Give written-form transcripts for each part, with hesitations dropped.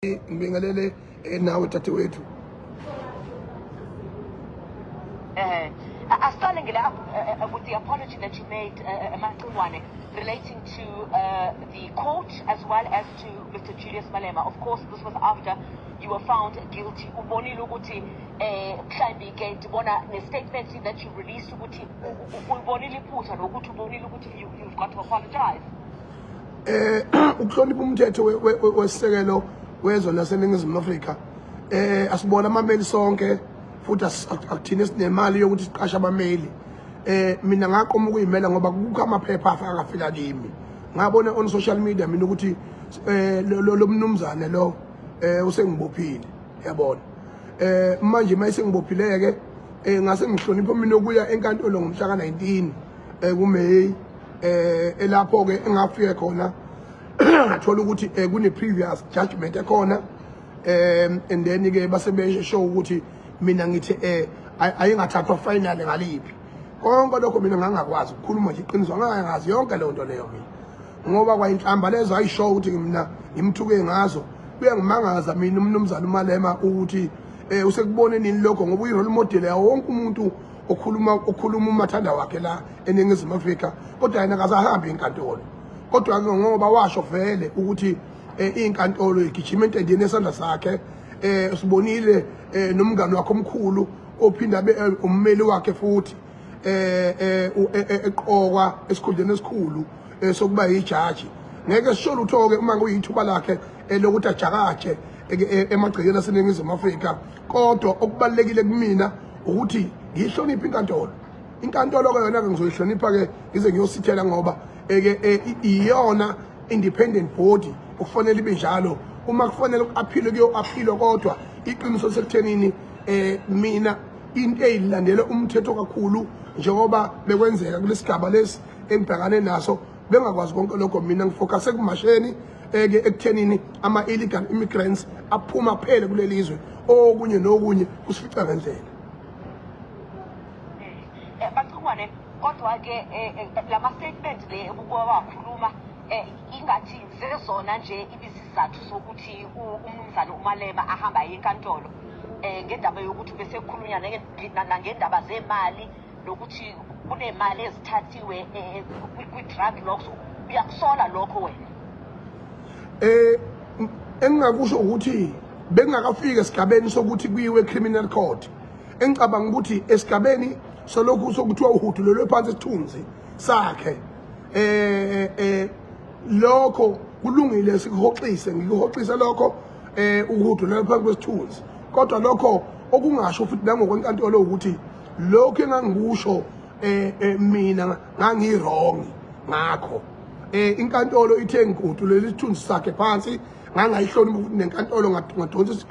Ngibingelele nawe dadewethu. Asiqale ngele with the apology that you made, Macingwane, relating to the court as well as to Mr. Julius Malema. Of course, this was after you were found guilty. Ubonile ukuthi mhlawumbi ke ndibona ne-statement that you released ukuthi uyibonile iphutha nokuthi ubonile ukuthi you've got to apologize. Ukuhlonipha umthetho wesisekelo wezwe laseNingizimu Afrika, asibona amameli sonke futhi akuthina sinemali yokuthi siqashe abameli. Mina ngaqoma ukuyimela ngoba kukho amaphepha afika kimi, ngabona on social media mina ukuthi lo mnumzane lo usengibophile, yabona. Manje mayisengibophileke, ngase ngihlonipha mina ukuya enkantolo ngomhla ka-19 kuMay, elapho ke engafike khona ngathola ukuthi kune previous judgment ekhona, and then ke base besho ukuthi mina ngithi ayingathathwa final ngaliphi. Konke lokho mina ngangakwazi ukukhuluma nje iqiniso, ngangazi yonke leyo nto leyo mina, ngoba kwayinhlamba lezo ayisho ukuthi mina ngimthuke ngazo. Kuyangimangaza mina umnumzana uMalema ukuthi usekubone nini lokho, ngoba uyi-role model yawo wonke umuntu okhuluma umathanda wakhe la eNingizimu Afrika, kodwa yena akasahambi inkantolo. Kodwa ke ngoba washo vele ukuthi inkantolo igijima entendeni esandla sakhe, sibonile nomngani wakhe omkhulu ophinda abe ummeli wakhe futhi eqokwa esikhundleni esikhulu sokuba yijaji. Ngeke sisho lutho ke uma kuyithuba lakhe lokuthi ajakaje emagcekeni aseNingizimu Afrika, kodwa okubalulekile kumina ukuthi ngiyihloniphe inkantolo. Inkantolo ke yona ke ngizoyihlonipha ke ngize ngiyosithela, ngoba eke iyona independent body okufanele ibe njalo. Uma kufanele ku-appeal, kuyo-appeal, kodwa iqiniso sekuthenini mina into eyilandela umthetho kakhulu, njengoba bekwenzeka kulesigaba lesi engibhekane naso, bengakwazi konke lokho. Mina ngifocus ekumasheni eke ekuthenini ama-illegal immigrants aphuma phele kuleli zwe, okunye nokunye kusifica ngendlela. Macingwane, kodwa ke lama statement le obuke wakhuluma, ingathi zezona nje ibisizathu sokuthi umnumzane uMalema ahamba aye enkantolo ngendaba yokuthi bese kukhulunywa nangendaba zemali nokuthi kunemali ezithathiwe kwi-drug lords. Uyakusola lokho wena? Engingakusho ukuthi bekungakafiki esigabeni sokuthi kuyiwe criminal court. Engicabanga ukuthi esigabeni solokhu sokuthiwa uhudulelwe phansi isithunzi sakhe, lokho kulungile, sikuhoxise, ngikuhoxise lokho ukuhudulelwa phansi kwesithunzi. Kodwa lokho okungasho futhi nangokwenkantolo ukuthi lokhu engangikusho mina ngangi-wrong ngakho. Inkantolo ithe ngihudulele isithunzi sakhe phansi, ngangayihlonipha futhi nenkantolo, ngadonsa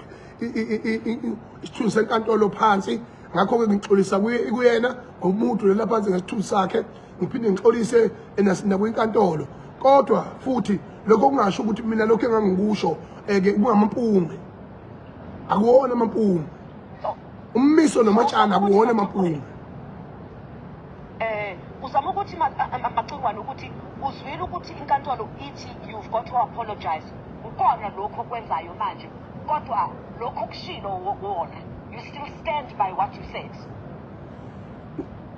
isithunzi senkantolo phansi. Ngakho-ke ngixolisa kuyena ngokumhudulela phansi ngesithunzi sakhe, ngiphinde ngixolise nakwinkantolo. Kodwa futhi lokho kungasho ukuthi mina lokho engangikusho ke kungamampunge. Akuwona amampunge, ummiso nomatshana akuwona amampunge. Uzama ukuthi, Macingwane, ukuthi uzwile ukuthi inkantolo ithi you've got to apologize. Ukona lokho okwenzayo manje, kodwa lokho okushilo wona, you still stand by what you said?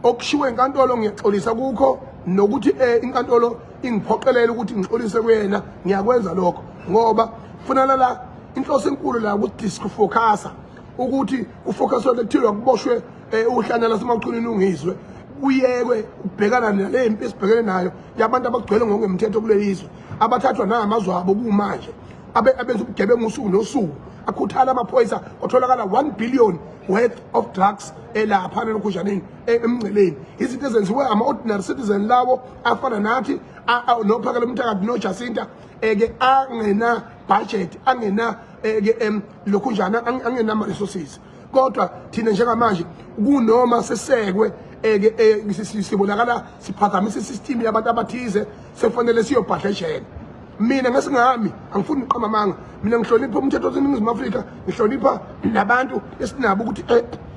Okushiwo inkantolo ngiyaxolisa kukho, nokuthi inkantolo ingiphoqelela ukuthi ngixolise kuyena, ngiyakwenza lokho, ngoba kufanele la inhloso enkulu la ukuthi focusa ukuthi kufocuswe kuthiwa kuboshwe uhlanya lasemachunini ungizwe, kuyekwe ukubhekana nale mpi esibhekene nayo yabantu abagcwele ngokungemthetho kuleli zwe, abathathwa nangamazwe abo kumanje, abenza ubugebengu usuku nosuku, akhuthala amaphoyisa, kwatholakala 1 billion worth of drugs elapha nalokhunjaneni emngceleni. Izinto ezenziwe ama-ordinary citizen lawo afana nathi nophakela umthakathi noJacinta eke angena budget, angena eke lokhunjana, angena ama-resources. Kodwa thina njengamanje kunoma sesekwe eke sibonakala siphazamisa isystem yabantu abathize, sekufanele siyobhadla ejele. Mina ngesingami angifuni ukuqamba amanga, mina ngihlonipha umthetho waseNingizimu Afrika, ngihlonipha nabantu esinabo ukuthi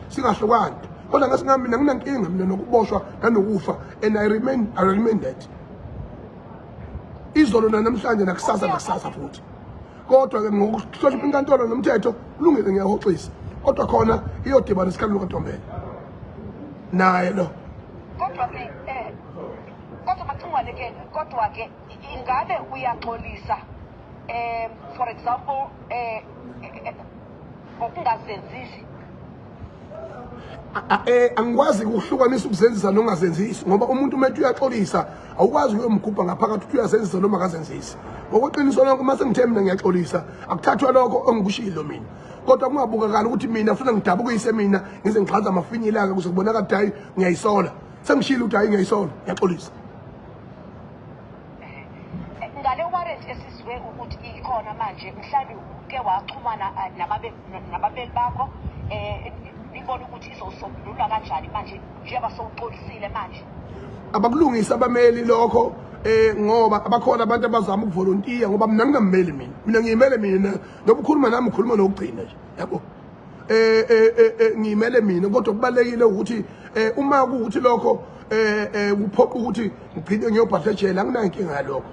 singahlukani. Kodwa ngesingami mina nginankinga mina nokuboshwa nanokufa, and I remain that izolo, namhlanje, nakusasa, nakusasa futhi. Kodwa ke ngokuhlonipha inkantolo nomthetho kulungile ngiyahoxisa. Kodwa khona iyodibana isikhathi lukaNtombela. Naye lo. Kodwa ke kodwa Macingwane ke kodwa ke ingabe uyaxolisa for example ngokungazenzisi? Angikwazi ukuhlukanisa ukuzenzisa nokungazenzisi ngoba umuntu uma ethi uyaxolisa awukwazi ukuyomgubha ngaphakathi ukuthi uyazenzisa noma akazenzisi. Ngokweqiniso lonke uma sengithe mina ngiyaxolisa akuthathwa lokho engikushilo mina. Kodwa kungabukakali ukuthi mina funa ngidabukise mina ngize ngigxaza amafinyila-ke kuze kubonakala ukuthi hhayi ngiyayisola. Sengishilo ukuthi hhayi ngiyayisola, ngiyaxolisa. Ngale warrant esizwe ukuthi ikhona manje mhlawumbe uke waxhumana nabameli bakho nibone ukuthi izosombululwa kanjani manje njengoba sowuxolisile manje? Abakulungisa abameli lokho ngoba abakhona abantu abazama ukuvolontiya ngoba mina ngingammeli mina. Mina ngiyimele mina noba ukhuluma nami ukhuluma nokugcina nje yabo. Ngiyimele mina kodwa kubalekile ukuthi uma kuwukuthi lokho kuphoqa ukuthi ngigcine ngiyobhadla ejele anginayo inkinga yalokho.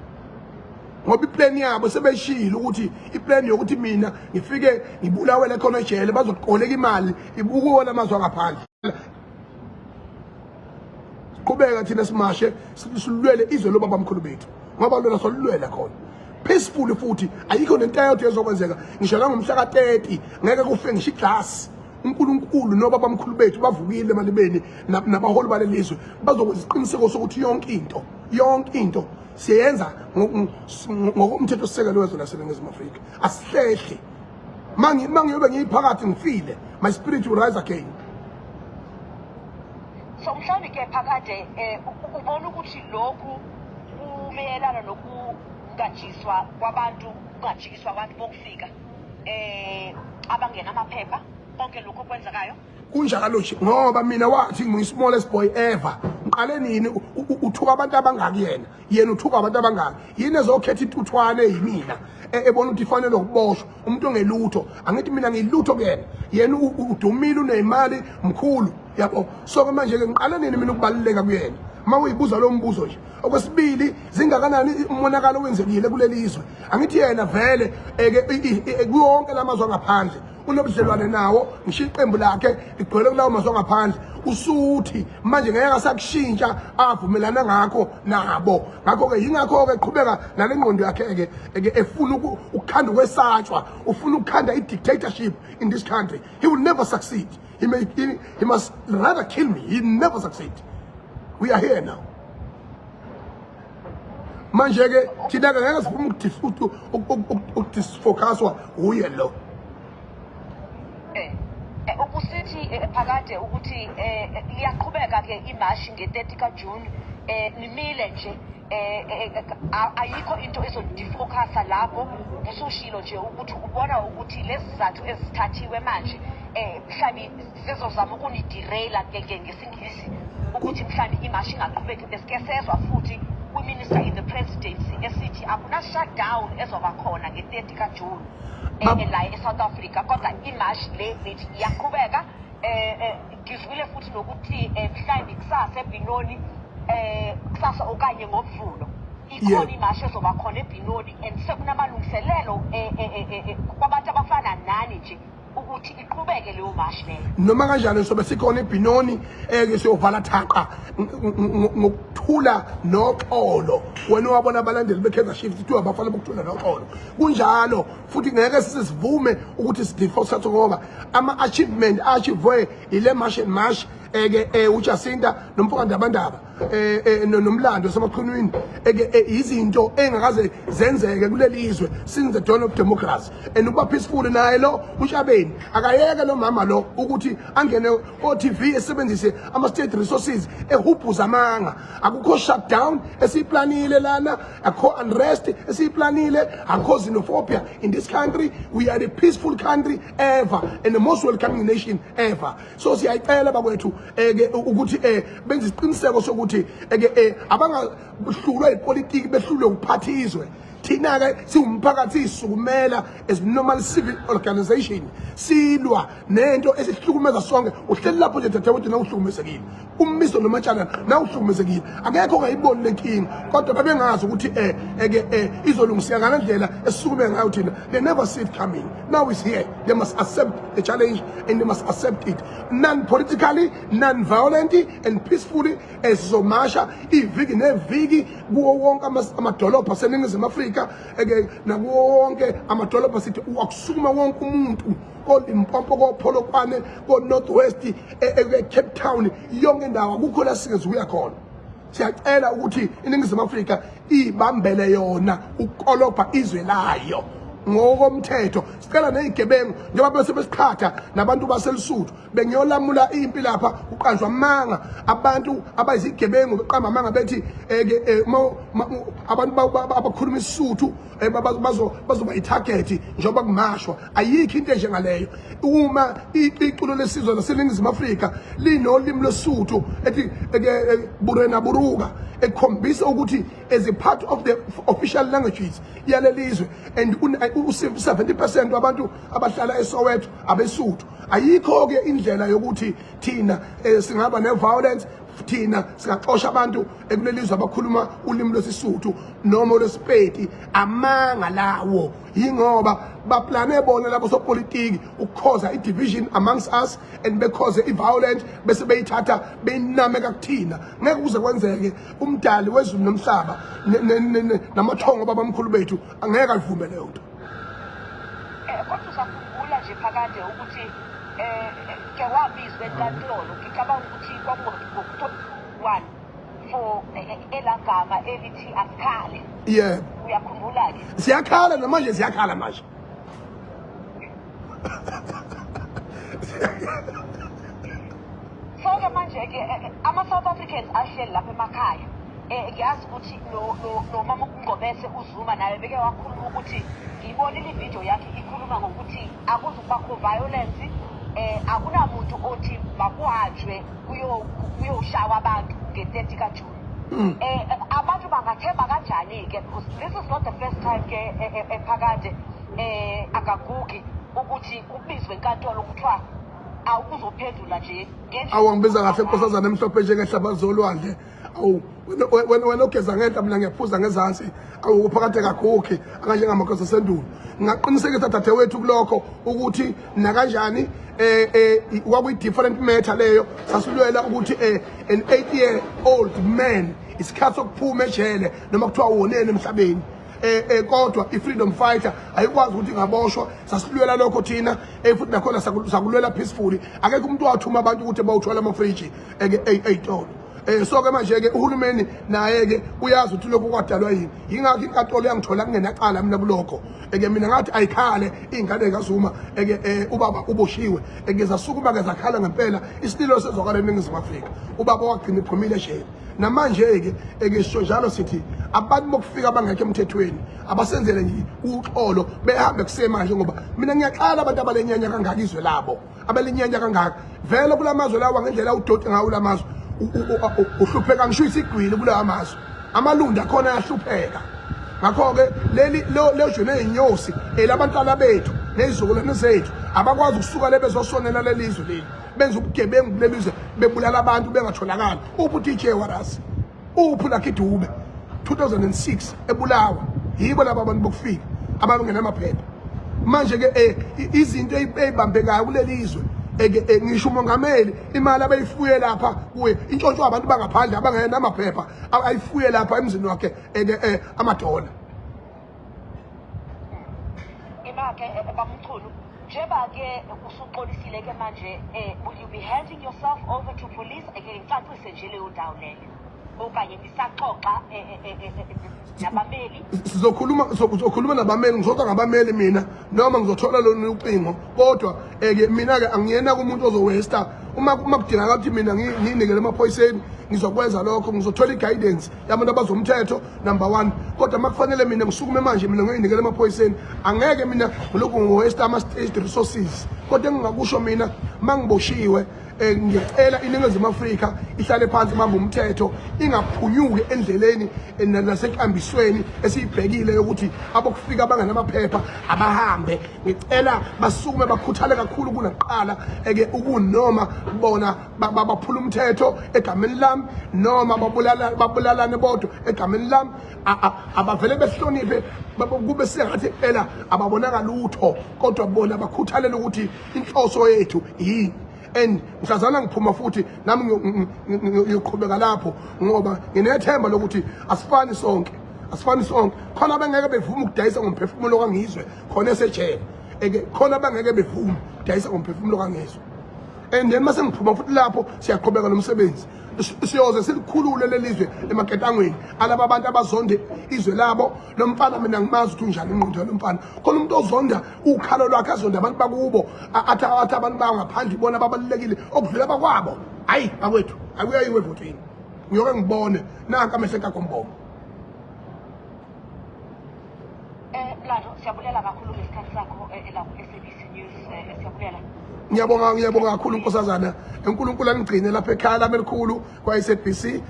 Ngoba iplan yabo sebeshilo ukuthi iplan yokuthi mina ngifike ngibulawele khona ejele bazoqoleka imali ibukuwona amazwe angaphandle. Siqhubeka thina simashe silwele izwe lobabamkhulu bethu ngoba lona solulwela khona peacefully futhi ayikho nento eyodwa ezokwenzeka ngisho nangomhla ka-30 ngeke kufe ngisho iglasi. uNkulunkulu nobabamkhulu bethu bavukile emalibeni nabaholi balelizwe bazokwenza isiqiniseko sokuthi yonke into siyenza ngokomthetho sisekelo wezwe laseNingizimu Afrika. Asihlehli. Mangiyobe ngiyiphakathi ngifile, my spirit will rise again. So mhlawumbe ke phakade ubona ukuthi lokhu kumeyelana nokungajiswa kwabantu, kungajikiswa abantu bokufika abangena amaphepha konke lokho okwenzekayo? Kunjalo nje ngoba mina wathi ngiyi smallest boy ever. Ngiqale nini uthuka abantu abangaki yena? Yena uthuka abantu abangaki? Yini ezokhetha intuthwane yimina ebona ukuthi ifanele ukuboshwa umuntu ongelutho? Angithi mina ngilutho kuyena. Yena udumile unemali mkhulu yabo. So ke manje ke ngiqale nini mina ukubaluleka kuyena? Uma uyibuza lo mbuzo nje. Okwesibili zingakanani umonakalo owenzekile kuleli zwe? Angithi yena vele ke kuyonke lamazwe angaphandle unobudlelwane nawo, ngisho iqembu lakhe ligcwele kulawo mazwe angaphandle. Usuthi manje ngeke asakushintsha avumelana ngakho nabo. Ngakho-ke yingakho-ke eqhubeka nale ngqondo yakhe-ke efuna ukukhanda ukwesatshwa, ufuna ukukhanda i-dictatorship in this country. He will never succeed. He must rather kill me. He never succeed. We are here now. Manje ke thina ke ngeke sivume ukudisfocuswa uye lo. Ukusithi phakade ukuthi liyaqhubeka ke imashi nge-30 kaJune, nimile nje, ayikho into ezodifocusa lapho. Usushilo nje ukuthi ubona ukuthi lezi zizathu ezithathiwe manje mhlawumbe zizozama ukunideraila ke ngesingisi ukuthi mhlawumbe imashi ingaqhubeki. Besike sezwa futhi kwi-minister in the presidency esithi akuna shutdown ezoba khona nge-30 kaJune la e-South Africa, kodwa imashi le nithi iyaqhubeka. Ngizwile futhi nokuthi mhlawumbe kusasa eBinoni, kusasa okanye ngoMvulo ikhona imashi ezoba khona eBinoni, and sekunamalungiselelo kwabantu abafana nani nje ukuthi iqhubeke leyo mashi leyo. Noma kanjani sobe sikhona eBinoni, ke siyovala thaqa ngokuthula noxolo. Wena wabona abalandeli beKaizer Chiefs kuthiwa abafana bokuthula noxolo. Kunjalo futhi ngeke size sivume ukuthi sidefault ngoba ama achievement achievwe ile March and March eke uJacinta nomfoka Ndabandaba nomlando wasemachunwini eke izinto engakaze zenzeke kuleli izwe since the dawn of democracy. And ukuba peaceful naye lo uShabeni akayeke lo mama lo ukuthi angene ko TV esebenzise ama state resources ehubhuza amanga. Akukho shutdown esiyiplanile lana, akukho unrest esiyiplanile, akukho xenophobia in this country. We are the peaceful country ever and the most welcoming nation ever. So siyayicela bakwethu ke ukuthi benze isiqiniseko sokuthi ke abangahlulwa ipolitiki, behlulwe ukuphatha izwe. Thina-ke siwumphakathi siyisukumela as normal civil organization, silwa nento esihlukumeza sonke. Uhleli lapho nje dadewethu, nawe uhlukumezekile, uMiso noMatshana nawe uhlukumezekile, akekho ongayiboni le nkinga, kodwa babengazi ukuthi eke izolungiseka ngale ndlela esisukume ngayo thina. They never see it coming. Now it's here. They must accept the challenge and they must accept it non-politically, non-violently and peacefully. Esizomasha iviki neviki kuwo wonke amadolobha aseNingizimu Afrika, eke nakuwo wonke amadolobha, sithi akusukuma wonke umuntu koLimpopo, koPolokwane, ko-North West, e-Cape Town, yonke indawo, akukho la singezukuya khona. Siyacela ukuthi iNingizimu Afrika ibambele yona ukolobha izwe layo ngokomthetho. Sicela nezigebengu, njengoba bese besiqhatha nabantu baseLisuthu, bengiyolamula impi lapha, kuqanjwa amanga, abantu abayizigebengu beqamba amanga bethi eke abantu abakhuluma isiSuthu bazoba i-target njengoba kumashwa. Ayikho into enjengaleyo. Uma iculo lesizwe laseNingizimu Afrika linolimi lweSuthu ethi Burena Buruka, ekhombisa ukuthi as a part of the official languages yalelizwe, and u-70% wabantu abahlala eSoweto abeSuthu, ayikho-ke indlela yokuthi thina singaba ne-violence, thina singaxosha abantu ekulelizwe abakhuluma ulimi lwesiSuthu noma olwesiPedi. Amanga lawo, yingoba baplane bona labo sopolitiki ukukhoza i-division amongst us and bekhoze i-violence, bese beyithatha beyinameka kuthina. Ngeke kuze kwenzeke. Umdali wezulu nomhlaba namathongo babamkhulu bethu angeke ayivume leyo nto. Kodwa usakhumbula nje phakade ukuthi ke wabizwa enkantolo, ngicabanga ukuthi kwakungo-1 for elagama elithi asikhale? Yebo. Uyakhumbula-ke? Siyakhala namanje, siyakhala manje. So-ke manje-ke ama-South Africans ahleli lapha emakhaya, ngiyazi ukuthi nomama uNgobese uZuma naye beke wakhuluma ukuthi, ngiyibonile ividiyo yakhe ikhuluma ngokuthi akuzukubakho violence, akunamuntu othi makuhanjwe kuyoshawa abantu nge-30 kaJuni. Abantu bangathemba kanjani-ke, because this is not the first time ke ephakade akagugi ukuthi kubizwe enkantolo kuthiwa awukuzophendula nje ngendlela? Awu, angibiza kahle, nkosazana emhlophe njengehlabathi zolwandle. Awu wena ogeza ngenhla, mina ngiyaphuza ngezansi. Awu, phakade kagugi akanjengamakhosi asendulo. Ngingaqinisekisa dadewethu kulokho ukuthi nakanjani kwakuyi different matter leyo. Sasilwela ukuthi an 8 year old man isikhathi sokuphuma ejele noma kuthiwa woneni emhlabeni, kodwa i-freedom fighter ayikwazi ukuthi ingaboshwa. Sasilwela lokho thina, futhi nakhona sakulwela peacefully. Akekho umuntu wathuma abantu ukuthi bawuthwala amafriji ey'tolo. So ke manje ke uhulumeni naye ke uyazi ukuthi lokhu kwadalwa yini, yingakho inkantolo yangithola kungenacala mina kulokho. Eke mina ngathi ayikhale iy'ngane kaZuma, eke ubaba uboshiwe. Eke zasukuma ke zakhala ngempela, isililo sezwakala eNingizimu Afrika, ubaba wagcina ephumile ejele. Namanje-ke eke sisho njalo, sithi abantu bokufika abangekho emthethweni abasenzele nje uxolo, behambe kusemanje, ngoba mina ngiyaqala abantu abalenyanya kangaka izwe labo, abalinyanya kangaka vele kula mazwe lawa, ngendlela udoti ngawo la mazwe, uhlupheka ngisho isigwili kulawa mazwe, amalundu akhona ayahlupheka. Ngakho-ke leli lezwe ney'nyosi elabantwana bethu ney'zukulwane zethu, abakwazi ukusuka le bezosonela leli zwe leli, benza ubugebengu kuleli zwe, bebulala abantu bengatholakali. Uphi uDJ Warras? Uphi Lucky Dube? 2006 ebulawa yibo laba abantu bokufika abangenamaphepha. Manje ke izinto eyibambekayo kuleli zwe, eke ngisho umongameli imali abeyifuye lapha kuye intshontshwa abantu bangaphandle abangenamaphepha, ayifuye lapha emzini wakhe, eke amadola. Ima-ke, bamchunu, njengoba-ke usuxolisile ke manje, will you be handing yourself over to police? Ake ngicacise nje leyo ndawo leyo, okanye nisaxoxa nabameli? Sizokhuluma nabameli, ngizoza ngabameli mina noma ngizothola lona ucingo, kodwa ke mina ke angiyena kumuntu ozo-waste-a. Uma kudingeka ukuthi mina ngiyinikele emaphoyiseni, ngizokwenza lokho, ngizothola i-guidance yabantu abazomthetho, number one. Kodwa uma kufanele mina ngisukume manje mina ngiyoyinikela emaphoyiseni, angeke mina ngilokhu ngi-waste ama-state resources. Kodwa engingakusho mina, uma ngiboshiwe Ngiyacela iNingizimu Afrika ihlale phansi ibambe umthetho, ingaphunyuki endleleni nasenkambisweni esiyibhekile yokuthi abokufika abangenamaphepha abahambe. Ngicela basukume bakhuthale kakhulu kunakuqala eke ukunoma bona baphula umthetho egameni lami noma babulala babulalane bodwa egameni lami, abavele behloniphe kube sengathi impela ababonanga lutho, kodwa bona bakhuthalele ukuthi inhloso yethu yini. And mhlazana ngiphuma futhi nami ngiyoqhubeka lapho, ngoba nginethemba lokuthi asifani sonke, asifani sonke. Khona abangeke bevume ukudayisa ngomphefumulo kaNgizwe khona esejele, eke khona abangeke bevume ukudayisa ngomphefumulo kaNgizwe. And then mase ngiphuma futhi lapho siyaqhubeka nomsebenzi, siyoze silikhulule lelizwe emaketangweni alaba abantu abazonde izwe labo. Lo mfana mina ngimazi ukuthi unjani ingqondo yalo mfana. Khona umuntu ozonda ukhalo lwakhe, azonda abantu bakubo, athi abantu bangaphandle ibona babalulekile okudlula bakwabo. Hayi bakwethu, akuyayiwe evotweni, ngiyoke ngibone nanka amehlo ekagombombo. Mlando, siyabulela kakhulu ngesikhathi sakho la ku-SABC News. Siyabulela. Ngiyabonga, ngiyabonga kakhulu nkosazana. uNkulunkulu angigcine lapha ekhaya lami elikhulu kwa-SABC,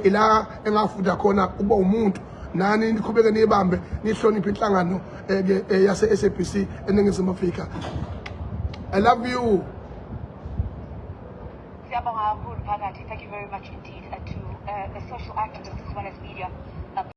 ila engafunda khona ukuba umuntu. Nani niqhubeke niyibambe, nihloniphe inhlangano ke yase SABC eNingizimu Afrika. I love you. Siyabonga kakhulu phakathi. Thank you very much indeed to a social activist as well as media.